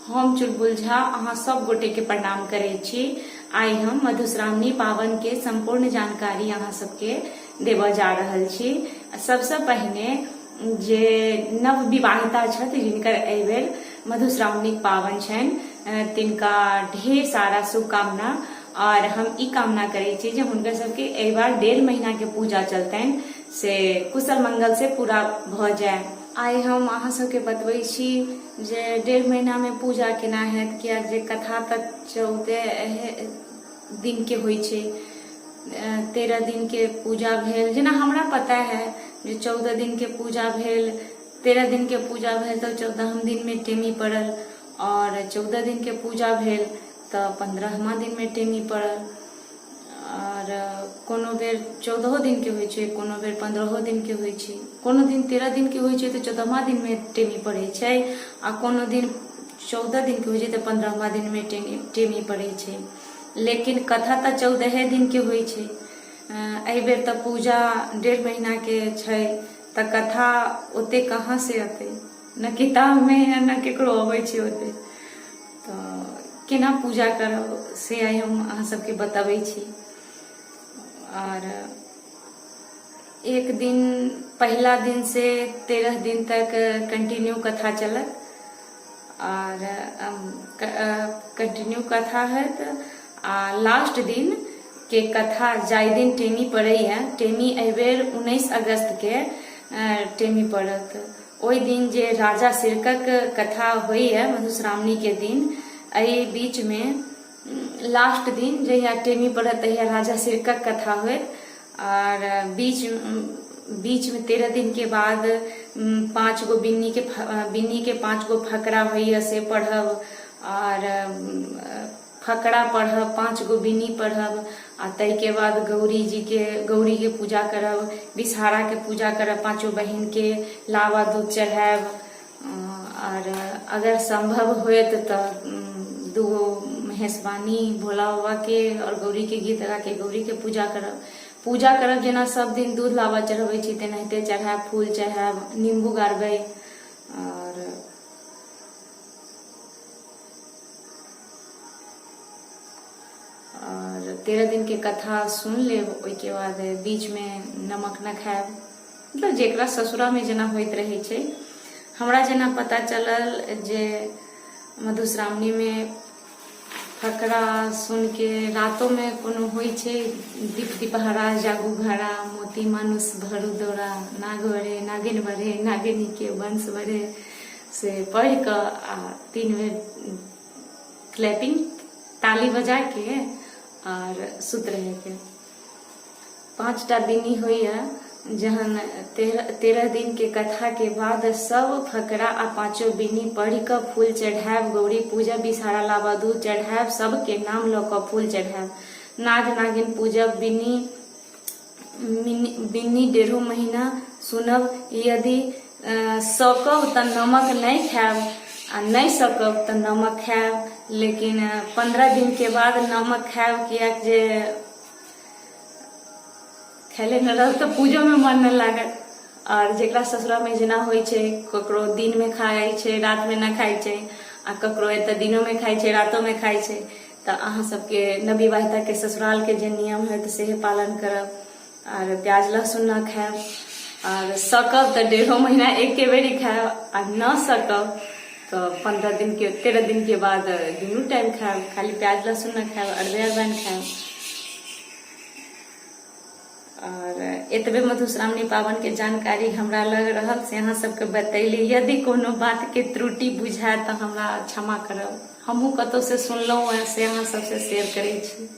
हम चुलबुल झा अहाँ सब गोटे के प्रणाम करै छी। आइ हम मधुश्रावणी पावन के सम्पूर्ण जानकारी अहाँ सबके देबऽ जा रहल छी। सबसँ पहिने जे नव विवाहिता छथि जिनकर एहि बेर मधुश्रावणीक पावन छनि तिनका ढेर सारा शुभकामना और हम ई कामना करै छी जे हुनकर सबके एहि बार 1.5 महीना के पूजा चलतनि से कुशल मंगल से पूरा भऽ जाय। आइ हम अहाँ सबके बतबै छी जे 1.5 महीनामे पूजा केना हैत, किएक जे कथा तऽ 14 दिनके होइ छै, 13 दिनके पूजा भेल। जेना हमरा पता है जे 14 दिनके पूजा भेल, 13 दिनके पूजा भेल तऽ 14 दिनमे टेमी पड़ल, और 14 दिनके पूजा भेल तऽ 15वां दिनमे टेमी पड़ल। आओर कोनो बेर 14 दिनके होइ छै, कोनो बेर 15 दिनके होइ छै, कोनो दिन 13 दिनके होइ छै तऽ 14वां दिनमे टेमी पड़ै छै, आ कोनो दिन 14 दिनके होइ छै तऽ 15वां दिनमे टेमी पड़ै छै। लेकिन कथा तऽ 14 दिनके होइ छै। एहि बेर तऽ पूजा 1.5 महीनाके छै तऽ कथा ओते कहाँ से अतै, न किताबमे न केकरो अबै छै ओते, तऽ केना पूजा करब से आइ हम अहाँ सबके बतबै छी। आओर एक दिन पहिला दिन से 13 दिन तक कंटिन्यू कथा चलत, और कंटिन्यू कथा होयत। आ लास्ट दिन के कथा जाहि दिन टेमी पड़ैया, टेमी एहिबेर 19 अगस्त के टेमी पड़त। ओहि दिन जे राजा सिरकक कथा होइए मधुश्रावणी के दिन, एहि बीच में लास्ट दिन जहिया टेमी पड़त तहिया राजा सिरकक कथा होयत। और बीच में 13 दिन के बाद 5 गो बिन्नी के 5 गो फकरा होइए से पढ़ब, और फकरा पढ़ब, 5 गो बिन्नी पढ़ब। आ ताहिके बाद गौरी जी के, गौरी के पूजा करब, विषहारा के पूजा करब, पाँचों बहिन के लावा दूध चढ़ायब। और अगर संभव होयत तऽ 2 गो महेशवाणी भोला बाबा के और गौरी के गीत गा के गौरी के पूजा करब। पूजा करब जेना सब दिन दूध लावा चढ़बै छी तेनाहिते चढ़ायब, फूल चढ़ायब, नींबू गाड़बै। और 13 दिन के कथा सुन लेब, ओहिके बाद बीच में नमक न खायब, मतलब जेकरा ससुरा में जेना होइत रहै छै। हमरा जेना पता चलल जे मधुश्रावणी में फकरा सुन के रातों में कोनो होइ छै, दीप दीपहरा जागू घरा, मोती मानुष भरू दौरा, नाग बरे नागिन बरे नागिनी के वंश बरे, से पढ़ि कऽ आ 3 बेर क्लैपिंग ताली बजा के और सुत रहे के। 5टा बिन्नी होइए, जहन 13 दिन के कथा के बाद सब फकरा आ 5 बिन्नी पढ़ि कऽ फूल चढ़ायब, गौरी पूजा विषहारा लाबा दूध चढ़ायब, सबके नाम लऽ कऽ फूल चढ़ायब, नाग नागिन पूजब, बिन्नी 1.5 महीना सुनब, यदि सकब तऽ नमक नहि खायब आ नहि सकब तऽ नमक खायब, लेकिन 15 दिन के बाद नमक खायब, किएक जे खायले नहि रहत तऽ पूजोमे मन नहि लागत। आओर जेकरा ससुरामे जेना होइ छै, ककरो दिनमे खाइ छै रातिमे नहि खाइ छै, आ ककरो एतऽ दिनोमे खाइ छै रातोमे खाइ छै, तऽ अहाँ सबके नवविवाहिताके ससुरालके जे नियम होयत सेहे पालन करब। आर प्याज लहसुन नहि खायब, आर सकब तऽ 1.5 महीना एके बेरी खायब, आ नहि सकब तऽ 15 दिन के 13 दिन के बाद दुनू टाइम खायब, खाली प्याज लहसुन नहि खायब, अरबे अरबाइन खायब। और एतबे मधुश्रावणी पावन के जानकारी हमरा लग रहल से अहाँ सबके बतैली। यदि कोनो बात के त्रुटि बुझाय तऽ हमरा क्षमा करब, हमहूँ कतौ से सुनलहुँ हैं से अहाँ सबसे शेयर करै छी।